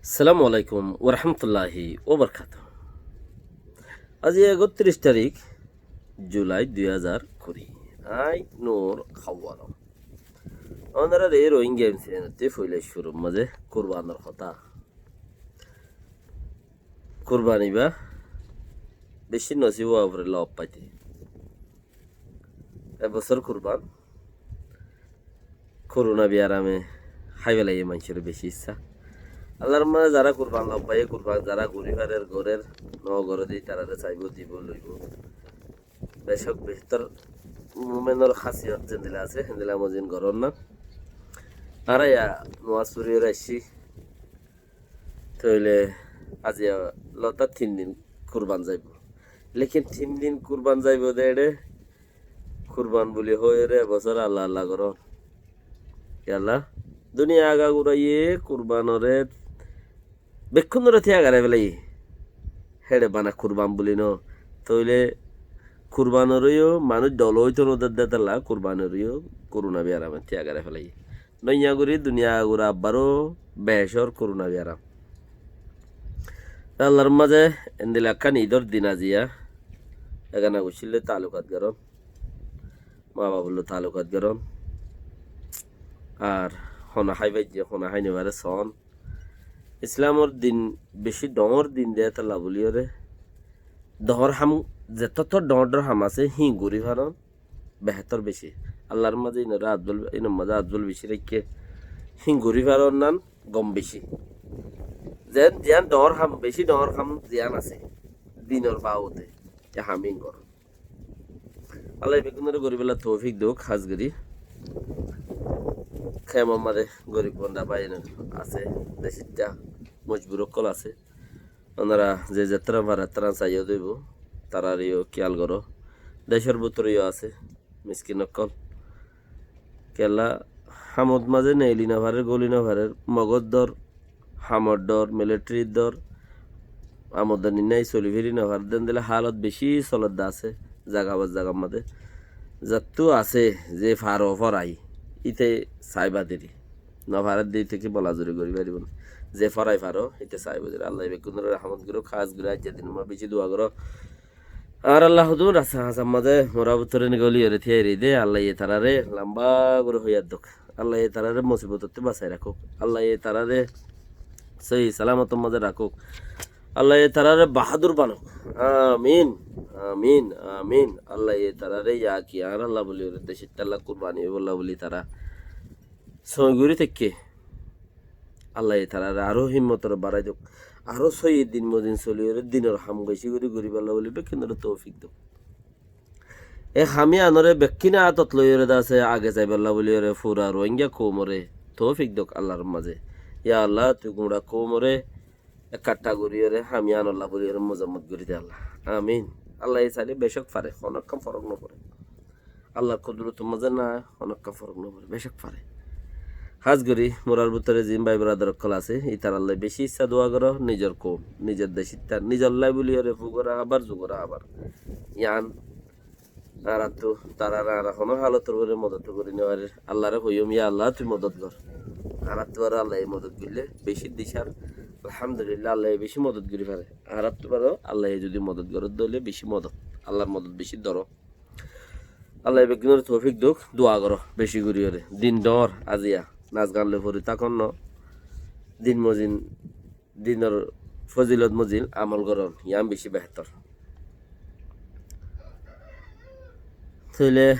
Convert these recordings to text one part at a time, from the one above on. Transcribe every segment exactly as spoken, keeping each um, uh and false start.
Assalamu alaikum warahmatulláhi wabarakátuhu. Aijja ektiríc tarík Julai dui házar kuri. Añí Nur Hawal. Ónarare Rohingya M C N ottú foila cúrur mazé kurbanor hotá. Kurban ibá beci nosib ówa foré lob faité. E bosór kurban korona biarame hái félaiye maincór beci issá. Allar mazé zará kurban lob faiyé, kurban zará gorí farer gorér, no gorér de ítarare saibó, dibó, loibó. Becók beci tor mumenor hásiyot zendilla asé, héndilla mozin goron na. Añára ya nomaz foriyóre aiccí. Tóile aijja lotá tin din kurban zaibó. Lekin tin din kurban zaibó de eçé kurban buli hoiyóre e bosór Allah Allah goron. Kiyólla? Duniya agaguraye kurbanore bekkúnore tiyagaré félaiye. Héçe bana kurban buli no. Tóile kurbanoreyó manúic dol óito no der de tolla kurbanoreyó korona biarame tiyagaré félaiye. Noiya gorí duniya agura abbaró becór korona biaram. Allar mazé endilla ekkán idor din aijja. Egana gucílle taalukat goron. Ma baf loi taalukat goron. Ar hone hái faijje, hone hái no fare soón. Islamor din beci dhoóñr din de tolla buliyóre dhoóñr ham, zetót dhoóñr dhoóñr ham asé híin gorí faron. Behétor beci. Allar mazé inor mazé afzol beci raikké. Híin gorí faron nan gom beci. Zen ziyan dhoóñr ham, beci dhoóñr ham ziyan asé dinor babote, e ham híin goron. Allah bekkúnore gorí bela toufik douk, hás gorí. Kemor mazé gorib banda bái asé, decítta mojbur ókkol asé. Ónara ze zettara faro ettara saiyó dóibo, tarareyó kiyal goró. Decór bútoreyó asé miskin ókkol. Kiyólla hamot mazé neeli no farer, góli no farer, mogor dor, hamor dor, militarir dor, amodani nái, soli firi no farer, de endilla halot beci solodde asé zaga ba zagar mazé. Zettú asé ze faro forai, íte saiba deri. No farer de íte ki bolazuri gorí faribó né? Ze forai faro, íte saiba deri. Allah bekkúnore rahmot gorouk, hás gorí aijja din ma beci dua goró. Ar Allah hodún rasta hasar mazé mora bútore nigoliyóre tiyari de, Allah ye tarare lamba gorí hoyat douk. Allah ye tarare musibotottú basai rakouk. Allah ye tarare sóhi salamotor mazé rakouk. Allah ye tarare bahadur banouk. Amin, amin, amin. Allah ye tarare yaki ar Allah buliyóre decíttalla kurbani óibolla buli tara sóhi gorí táikke. Allah ye tarare aró himmotor barai douk. Aró sóhi din mozin soliyóre dinor ham beci gorí goríballa buli bekkúnore toufik douk. E ham iyanore bekkúne atot loiyóre de asé age zaiballa buliyóre fura Rohingya koumore toufik douk Allar mazé. Ya Allah, tui gura koumore ekkatta goríyore ham iyanolla buliyóre mozammot gorí de Allah. Amin. Allah ye saile becók fare, honó ekkán forok no fore. Allar kudurotor mazé na, honó ekkán forok no fore, becók fare. Hás gorí morar bútore zin bái beradar ókkol asé, ítarallai beci issá dua goró, nizor koum, nizor decítta, nizollai buliyóre fugora abar, zugora abar. Iyan añárattú tarare añára honó halotor uore modot gorí no farir. Allaré hoiyum, ya Allah, tui modot gor. Añárattú aró Allaye modot goille beci dicár. Alhamdulillah, Allaye beci modot gorí fare. Añárattú aró Allaye zodi modot goródde óile beci modot. Allar modot beci doro. Allaye bekkúnore toufik douk, dua goró beci goríyore. Din dhoóñr aziya, nas gan loi fori tákon no. Din mozin dinor fozilot mozin amol goron, yián beci behétor. Tóile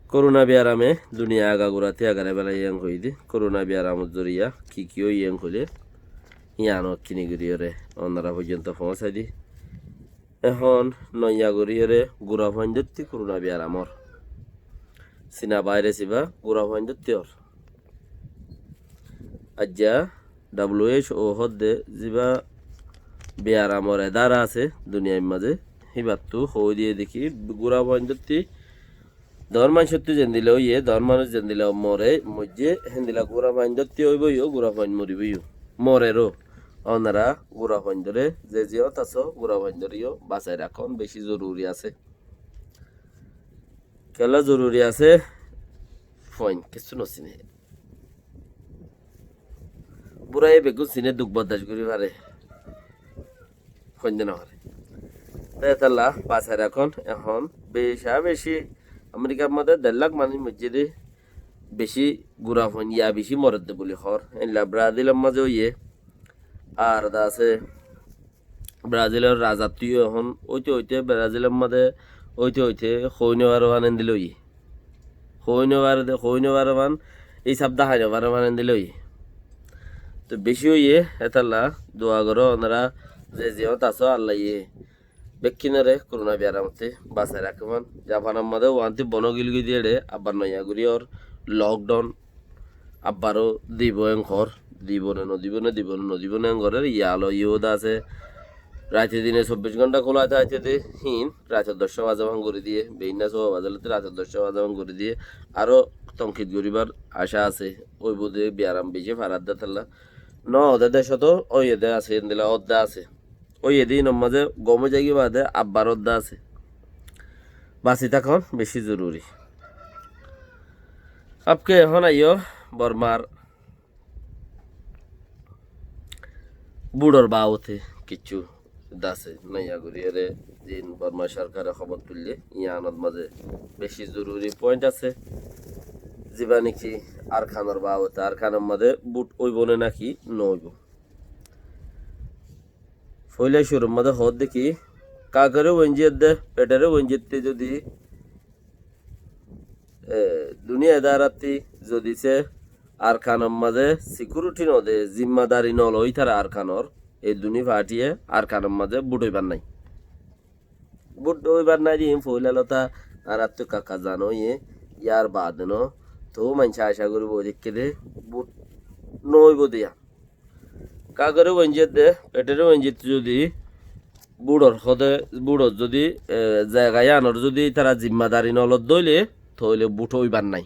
korona biarame duniya agagura tiyagaré félaiye yián hoiyí de. Korona biaramor zoriya ki ki óiye yián hoilé, yiáno kini goríyore ónara foijjonto foóñsai di. Ehón noiya goríyore gura fuaindótti korona biaram ór. Sina bairas ibá gura fuaindótti ór. Aijja W H O hoódde zibá biaramor edara asé duniyair mazé, híbattú hoói diyé de ki gura fuaindótti dhoóñr maincóttu zendila óiye, dhoóñr manúic zendila more, moijjé, héndila gura fuaindótti óiboiyó, gura fuain moribóiyó, moreró. Ónara gura fuaindóre, ze ziyót asó, gura fuaindóreyó basai rakón beci zoruri asé. Kiyólla zoruri asé, fuain kessú no siné. Búraye beggún siné duk bordac gorí fare. Hoindé no fare. Te étalla basai rakón, ehón beca beci Amerikar modé der lak manúic moijjé dé beci gura foin ya beci moredde buli hoór. Éilla Brazilor mazé óiye, ar de asé Brazilor razattú ehón óite óite Brazilor modé óite óite hoi no fare fán endilla óiye. Hoi no fare de, hoi no fare fán, hísab dahái no fare fán endilla óiye. Te beci óiye, étalla dua goró onora ze ziyót asó Allaye bekkúnore korona biyaramottu basai rakíban. Japanor modé uánttu bon ói gilgói de ére, abbar noya gorí ór lockdown, abbaró dibo en hoór, dibo ne no dibo ne, dibo ne no dibo ne en hoór, yalo yó de asé. Raite dine sobbic gónta kúla táite de, hín raitor doccá bazefán gorí diyé, beinna sówa bazé lóti raitor doccá bazefán gorí diyé, aró tonkid goríbar acá asé, óibo de biyaram beci farar de étalla. No de decót óiye de asé, endilla ódde asé. Óiye de hínor mazé gom ói zaigói baade abbar ódde asé. Basi tákon beci zoruri. Abke ehón aiyó Bormar búthor babote kissú de asé, noya gorí ére zin Borma sorkare hóbor tuillé, yiánor mazé beci zoruri point asé. Ziba niki Arkanor babote, Arkanor mazé búth óibo né náki no óibo. Foila cúrur mazé hoódde ki, kakore uenji edde, peçore uenji edde zodi, e, duniya edarattú zodi se Arkanor mazé security no de, zimmadari no lo ítara Arkanor, e duni partiye Arkanor mazé búth óibar nái. Búth óibar nái de hín foila lóta añárattú kaka zano óiye, yar baade no, tou maincé acá goríbo dekké de búth no óibo de yá. Kakore uenji edde, peçore uenji edde zodi búthor hóde, búthor zodi, e, zaga yíanor zodi ítara zimmadari no lodde óile, tóile búth óibar nái.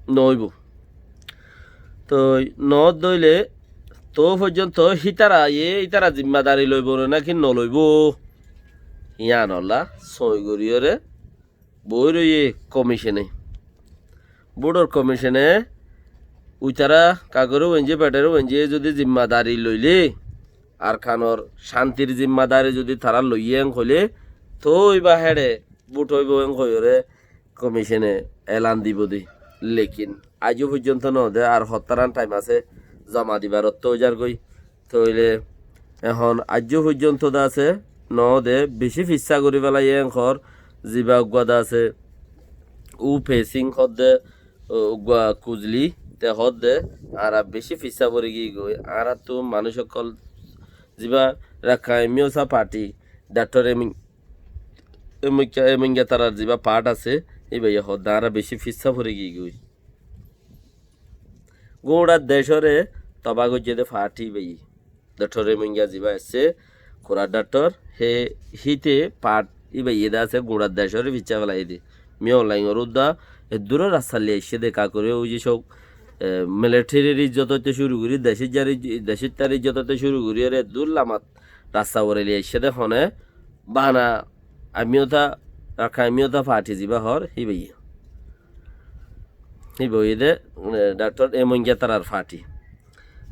No óibo. Toi no ódde óile, tou foijjonto hítara ye, ítara zimmadari loibo né náki no loibo, yíanolla sói goríyoré boói roiyé komicone. Búthor komicone uitará kakore uenji, peçore uenji zodi zimmadari loilé, Arkanor cántir zimmadari zodi tará loiyé en hoilé, tói ba héçe búth óibo en hoiyóre komicone elan dibo de. Lekin aijjó foijjonto no de, ar hottáran thaim asé, zoma dibar ottó ói zargói. Tóile ehón aijjó foijjonto de asé, no de, beci fissá gorí félaiye en hoór, ziba uggúa de asé, U Pesing hoódde, uggúa kuzli, te hoódde, añára beci fissá fori giyói, añáráttu manúic ókkol ziba Rakkain Myosa party, Daktor Eming-, Emingya, Emingya tarar ziba part asé, íbaye hoódde añára beci fissá fori giyói. Gúñçar decóre toba goijjé de party íbaye. Daktor Emingya ziba aiccé, kurar daktor, hé híte part íbaye de asé gúñçar decóre fissá félaiye de. Min Aung Hlaing or uddá eddúror rasta loi aiccé de kakore ói ze cók, e, militaryr izzot óitte cúru gorí, decóttar ij-, decóttar izzot óitte cúru gorí, ar eddúr lamat rasta uore loi aiccé de hone, bana Amyota, Rakkhain Amyota party ziba hoór, híbaye. Híba óiye de, e, Daktor Emingya tarar party.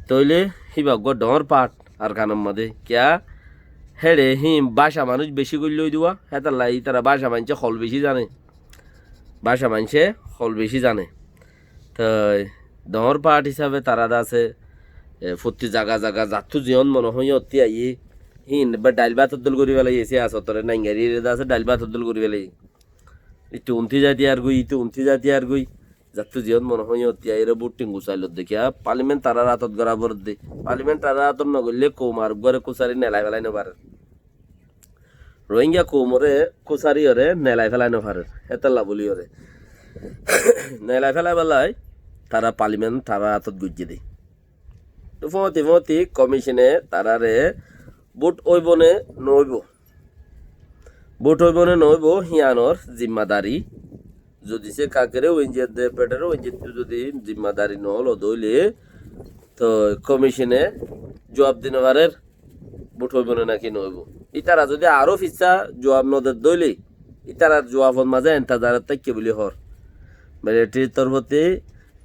Tóile híba uggúa dhoóñr part Arkanor mazé. Kiyá? Héçe híin báca manúic beci goillói de uwá, hétolla ítara báca maincé hol beci zane. Báca maincé hol beci zane. Toi dhoóñr part hísabe tará de asé, e, fottí zaga zaga zattú ziyón mone hoiyé ottí aiyé, híin ebbá dhail bát oddúl gorí félaiye, siyasotore naingarí re de asé dhail bát oddúl gorí félaiye. Ittu untí zai diyar goi, ittu untí zai diyar goi. Zattú ziyót mone hoó, yót yá ere búttin gusai lodde kiyá, parliament tarár átot gorá foredde. Parliament tarár átot nogoillé koum ar uggúare kúsari nelai félai nofarer. Rohingya koumoré kúsariyóre nelai félai nofarer. Hétolla buliyóre. Nelai félai belai tará parliament tarár átot goijjé dé. Fóti fóti komicone taráre bút óibo né noóibo, bút óibo né noóibo, híyanor zimmadari zodi sé kakere uinjiyedde, peçere uinjiyedde zodi zimmadari noólo dóile, toi komicone juab di nofarer, bút óibo né náki noóibo. Ítara zodi aró fissá juab nodedde óile, ítarar juabor mazé entezarot táikke buli hoór. Militarir torfótti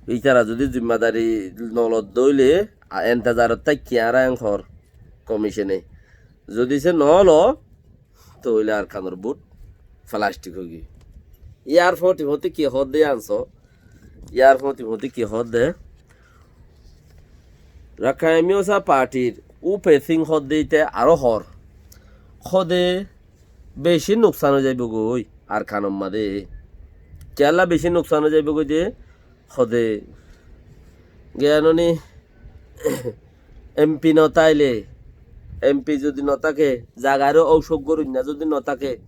Ítara zodi zimmadari nolodde óile, a, entezarot táikki añára en hoór komicone. Zodi se nolo, tóile Arkanor bút falastik óigiyoi. Yar fóti fóti ki hoódde yían soó? Yar fóti fóti ki hoódde? Rakhine Minorsa partir U Pe Thin hoódde íte aró hoór. Hoódde beci nuksan ói zaibói goi Arkanor mazé. Kiyólla beci nuksan ói zaibói goi de? Hoódde giyánoni M P no táile, M P zodi no táke, zagaré óusuk gorinna zodi no táke,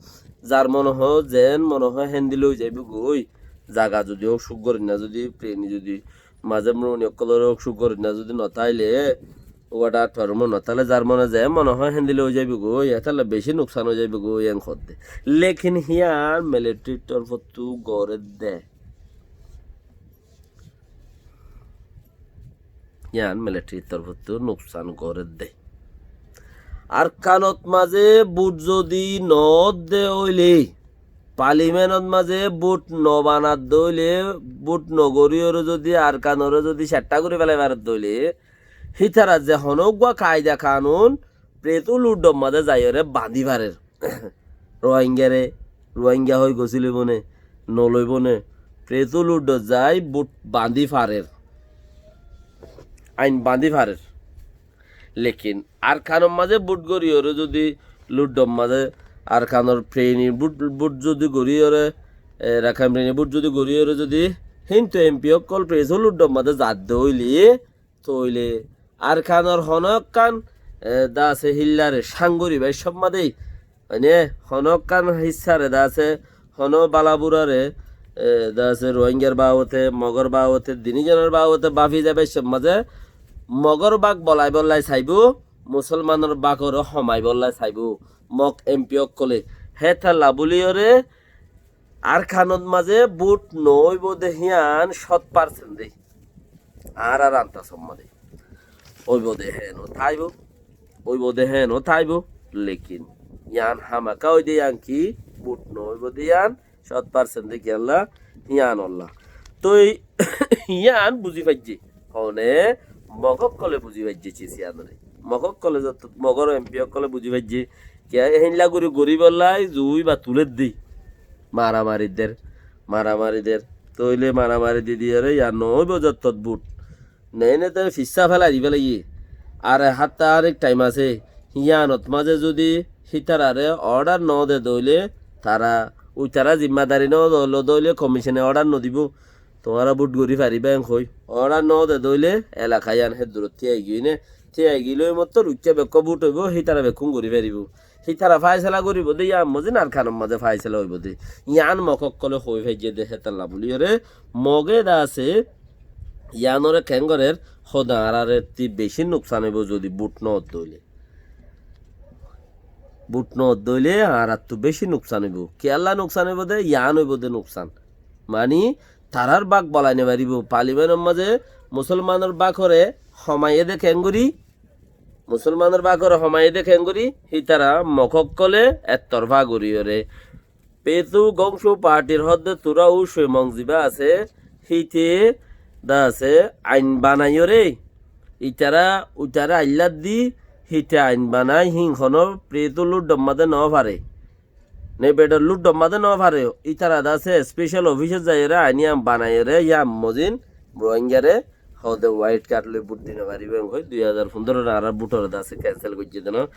zar mone hoó, zeén mone hoó, héndilla ói zaibói goi. Zaga zodi óusuk gorinna zodi, plane zodi mazé mroni ókkolóre óusuk gorinna zodi no táile, uwá dhatformo no táile, zar mone zeén mone hoó, héndilla ói zaibói goi, hétolla beci nuksan ói zaibói goi, en hoódde. Lekin híyan militari'r torfóttu goré de. Yián militari'r torfóttu nuksan gorédde. Arkanot mazé bút zodi noódde óile, palimenot mazé bút nobanadde óile, bút nogoríyoré zodi Arkanoré zodi ceṭṭá gorí félai faredde óile, hítara ze honó uggúa kaida kanun, Pretu luddor mazé zaiyoré bañdí farer. Ruáingare, Ruáinga hoi gosíl óibone, noloibone, Pretu luddot zai bút bañdí farer. Ain bañdí farer. Lekin Arkanor mazé bút goríyoré zodi luddor mazé Arkanor prenir bút, bút zodi goríyoré, e, Rakhine prenir bút zodi goríyoré zodi, híntu M P ókkol Pretu luddor mazé zadde óile, tóile Arkanor honó ekkán, e, de asé híllare cáng goríbar cómot de, mane, honó ekkán híssare de asé, honó bála burare, e, de asé Ruáingar babote, Mogor babote, dini zonor babote báfi zaibar cómot de Mogor bák bolaibólla saibó, Musolmanor bákore homaibólla saibó, Mog M P ókkole. Hétolla bóliyoré Arkanot mazé bút noóibo de híyan cót parsent de. Añárar antazor mazé. Óibo de héen ó táibo, óibo de héen ó táibo, lekin yián hámaká ói de yián ki, bút noóibo de yián cót parsent de kiyólla, híyanolla. Toi yián buzí faijjé. Hone Mog ókkole buzí faijjé cis yiánoré. Mog ókkole zottót, Mogor M P ókkole buzí faijjé. Kiyá héinla gorí goríbolla zui ba tulédde. Maramari der, maramari der. Tóile maramari di diyóre yián noóibo zottót bút. Neine te fissá félai di félaiyé. Ar háfta anek thaim asé. Híyanot mazé zodi hítararé odar node dóile, tara, uitara zimmadari node dóile komicone odar nodibó. Tuáñra bút gorí faribá en hoi. Odar node dóile elaka yián héddurot tíai giyói né. Tíai gilói mottor uicca bekkó bút óibo, hítara bekkún gorí faribó. Hítara fáisela goríbo de yián mozin Arkanor mazé fáisela óibo de. Yián Mog ókkole hoi faijjé de hétolla bóliyoré Moge de asé yiánoré keén gorér, hóde añárárettí bicí nuksan óibo zodi bút noódde óile. Bút noódde óile añáráttu bicí nuksan óibo. Kiyólla nuksan óibo de? Yián óibo de nuksan. Mani tarár bák bolai nofaribó. Palimenor mazé Musolmanor bákore homaiyé de keéngorí? Musolmanor bákore homaiyé de keéngorí? Hítara Mog ókkole ettorfá goríyoré. Pretu Gongsu partir hódde Tura Ucoi Mong zibá asé, híte de asé ain banaiyóre. Itara, uitara aillát di, híte ain banai, hín honó Pretu luddor mazé nofare. Nebedor luddor mazé nofare. Itara de asé special office ot zaiyóre ain yián banaiyóre, yián mozin Ruáingare hóde white card loi bút di nofaribó en hoi, dui házar fundóro añárar bútore de asé cancel goijjé de no.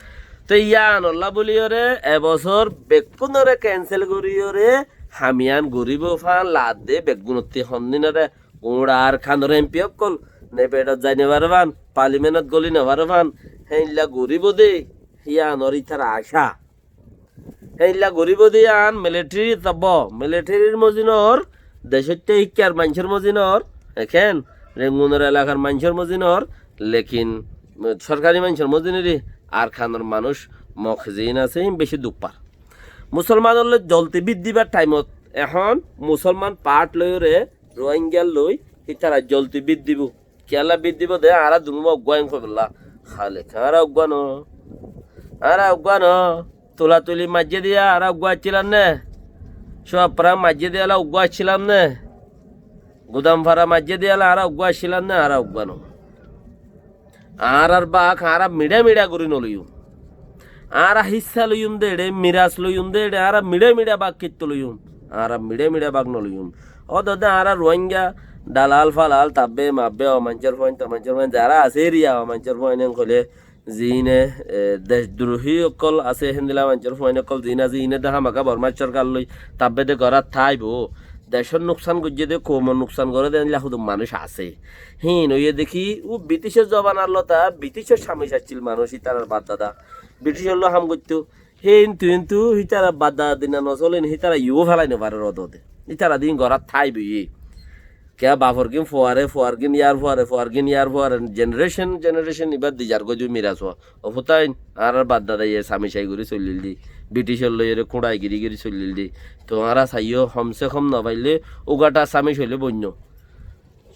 Te yiánolla bóliyoré ebosór bekkúnore cancel goríyoré ham yián goríbo fán laadde beggúnottí hondinore uñçar Arkanor M P ókkol, nebedot zai nofaró fán, palimenot goli nofaró fán, héinla goríbo de, yiánor ítara acá. Héinla goríbo de yián militari tabbo, militarir mozinor, decótte híkkar maincór mozinor, ekén, Rengunor elakar maincór mozinor, lekin, mm, sorkari maincór mozinori Arkanor manúic Mog ziín asé, hín bicí duk far. Musolmanolla zolti bík dibar thaimot, ehón Musolman part loiyóre, Ruáingar loi, hítara zolti bík dibó. Kiyólla bík dibó de, añára dunúwa uggúa en hoibolla. Hálek, añára uggúa no. Añára uggúa no. Tulatuli maijjé diya añára uggúa accílam né? Cúab frak maijjé diya uggúa accílam né? Gudam fara maijjé de yala añára uggúa accílam né, añára uggúa no. Añárar bák añára miçá miçá gorí noloiyum. Añára híssa loiyum de eçé, miras loiyum de eçé, añára miçá miçá bák kittú loiyum. Añára miçá miçá bák noloiyum. Ódode añára Ruáinga dalal falal, tabbe mabbe, o maincór fuain, to maincór fuain, zará asé eriya, o maincór fuain en hoilé, ziíne, e, decdrohí ókkol asé, héndilla maincór fuain ókkol ziín asé, iíne de hámaka Bormár sorkar loi tabbe de gorát táibo. Decór nuksan goijjé de, koumor nuksan goré de, héndilla hudum manúic asé. Híin óiye de ki, u Briticor zobanar lota, Briticor samic accíl manúic, ítarar bafdada Briticor loi ham goittó. Híin tu, híin tu, hítara bafdada dina nosóle, hítara iyó félai nofarér ódode. Ítara din gorát táibo iye. Kiyá bafor gín fuare, fuar gín yar fuare, fuar gín yar fuare, generation, generation ibá dizar goi dui miras ó. Ó futain, añárar bafdada iye samic gorí soillíl de. Briticor loi ere kúñçai giri giri soillíl de. To añára saiyó, hom se hom nofaillé, ugathá samic óile boinno.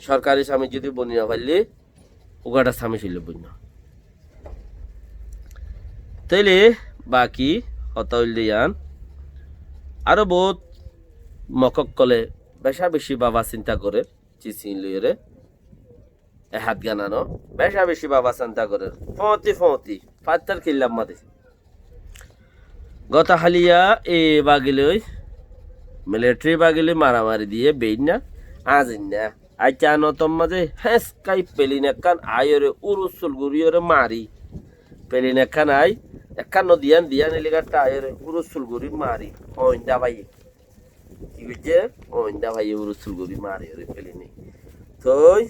Sorkari samic zodi boni nofaillé, ugathá samic óile boinno. Tóile baki hotá óilde yián, aró bout Mog ókkole beca beci baba sinta gorér, ciz iín loiyóre, e hát ganano beca beci baba sinta gorér, foóñti foóñti, fattór killar mazé. Gotá háliya e bagi loi, militari bagi loi maramari diyé, beinna, añzinna. Aicca notor mazé héñskái pelin ekkán aiyóre urussul goríyóre mari. Pelin ekkán ai, ekkán no diyan, diyan helikáptar aiyóre urussul gorí mari. Oinda faiye. Ki goijjé? Oinda faiye urussul gorí mariyóre pelin e. Toi,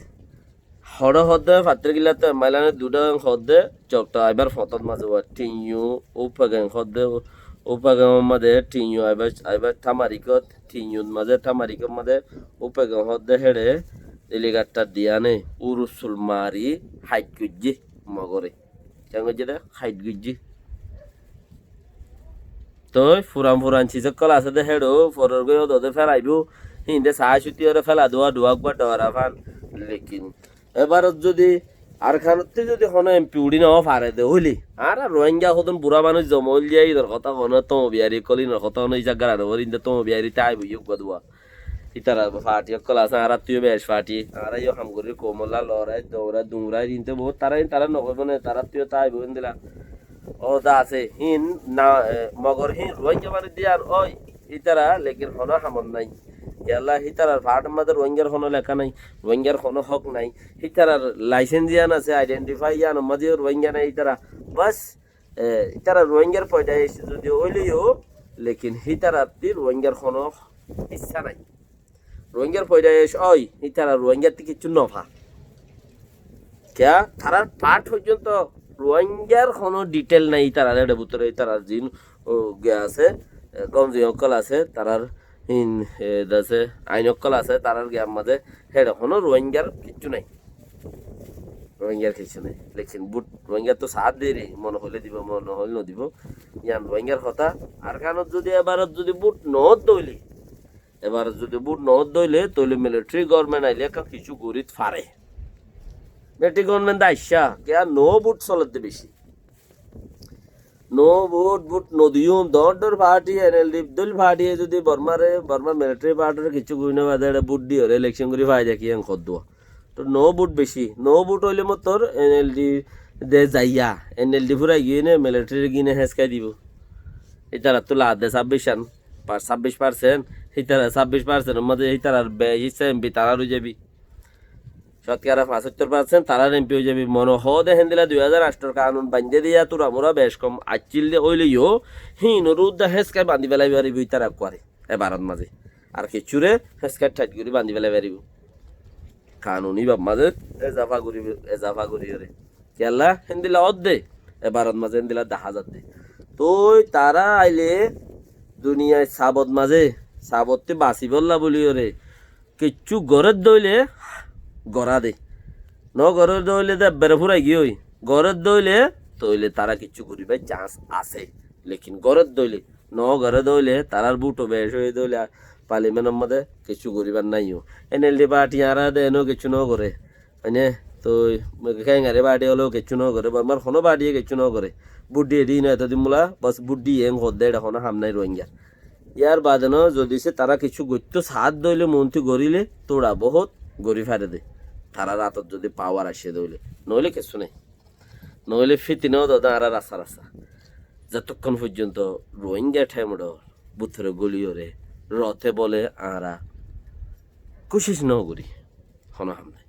hoçé hoódde, fattór killattú emmailáne duwá en hoódde, Cokto aibár fotót mazé uá Thiñu, Upegen hoódde, Upegen mazé Thiñu aibár, aibár Tamarikot, Thiñut mazé, Tamarikot mazé, Upegen hoódde héçe, helikáptar diyane, urussul mari, hait goijjé, Mogore. Keén goijjé de? Hait goijjé. Toi furan furan ciz ókkol asé de héço, foror goi ódode félaibo, híinde saá cúti óre féla duwa duwa uggúa dhoora fán. Lekin ebarot zodi Arkanottú zodi honó em pi uçí no fare de óile, añára Ruáinga hodún burá manúic zoma óil diya, ídor hotá honó, tomo biyari ókkol ínor hotá honó, ísa gárano bóri índe tomo biyari táibo yó uggúa duwa. Ítara fathi ókkol asé, añárattú yó bec fathi, añára yó ham gorí, koumolla lorai, dourai, duñrai, ínte bout tará, tará nogoibó né, taráttú yó táibo endilla. Ó da asé, híin na, e, Mogor híin Ruáinga bani diyan ói, ítara lekin honó hamot nái. Yalla ítarar fathor mazé Ruáingar honó leká nái, Ruáingar honó hók nái. Ítarar laisens yián asé, aidhentifai yiánor mazé yó Ruáinga nái ítara. Bas, e, ítara Ruáingar foidaic zodi óileyo, lekin hítarattí Ruáingar honó hissá nái. Ruáingar foidaic ói, ítara Ruáingattí kiccú nofa. Kiyá? Tarár fath foijjonto Ruáingar honó dithel nái ítarar éçe bútore, ítarar ziín, o, ge asé, e, gom ziín ókkol asé, tarár híin, e, de asé, ain ókkol asé, tarár giyar mazé héçe honó Ruáingar kiccú nái. Ruáingar kiccú nái. Lekin bút Ruáingattú saát deri, mone hoilé dibou, mone hoilé nodibou. Yián Ruáingar hotá. Arkanot zodi ebarot zodi bút noódde óile, ebarot zodi bút noódde óile, tóile militari gorment aile ekkán kiccú gorít fare. Militari gorment aiccá, kiyá no bút soledde beci. No bút, bút nodiyum, doóñr doóñr fathi, N L D dóil fathiye zodi Bormare, Bormar militari fathire kiccú gorí no fare de, éçe bút diyóre elekcon gorí faida ki en hoddúa. To no bút beci, no bút óile mottor N L D de zaiya, N L D furai giyói né militarir gíne héñskai dibou. Ítarattú laadde sábbic an, pa-, sábbic parsent, ítara sábbic parsentor mazé ítarar bec hissá em pi tarár ói zaibi. Cótkara fañsóttor parsent tarár em pi ói zaibi. Mone hoó de héndilla dui házar añcthor kanun baindé diya turamura bec kom accíl de óileyo, híinoré udda héñskai bandí félai faribóu ítara ekkuare, ebarot mazé. Ar kiccúre héñskai thait gorí bandí félai faribóu. Kanun íbar mazé ezafa gorí, ezafa goríyore. Kiyólla héndilla ódde, ebarot mazé héndilla dahá zadde. Toi tará aile duniyait sabot mazé, sabottí basibólla buliyóre, kiccú gorédde óile gorá de. No gorédde óile de ebbere fúrai giyói. Gorédde óile, tóile tará kiccú goríbar chans asé. Lekin gorédde óile, no gorédde óile, tarár bútho bec óiye de óile, palimentor mazé kiccú goríbar nái yó. N L D parthi añára de enó kiccú no goré. Óine, toi, Kengari parthi óleyo kiccú no goré, Bormar honó parthiye kiccú no goré. Bút diye de ino etodin bóla, bos bút diye en hoódde, éçe honó ham nái Ruáingar. Yar baade no, zodi se tará kiccú goittó saádde óile, monti goríle, tóra bohút, gorí fare de. Tarár átot zodi pawar aiccé de óile, noóile kessú nái. Noóile fitina ó de añára rasta rasta. Zotokkón foijjonto Rohingya thaimodor bútore góliyore rote bole añára kucíc no gorí, hono ham nái.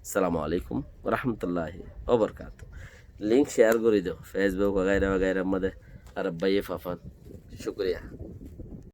Assalamu alaikum wa rahmatullahi wa barakatuhu. Link share gorí do, Facebook wagaira wagairar modde ar báiye fafán. Cúkuriya.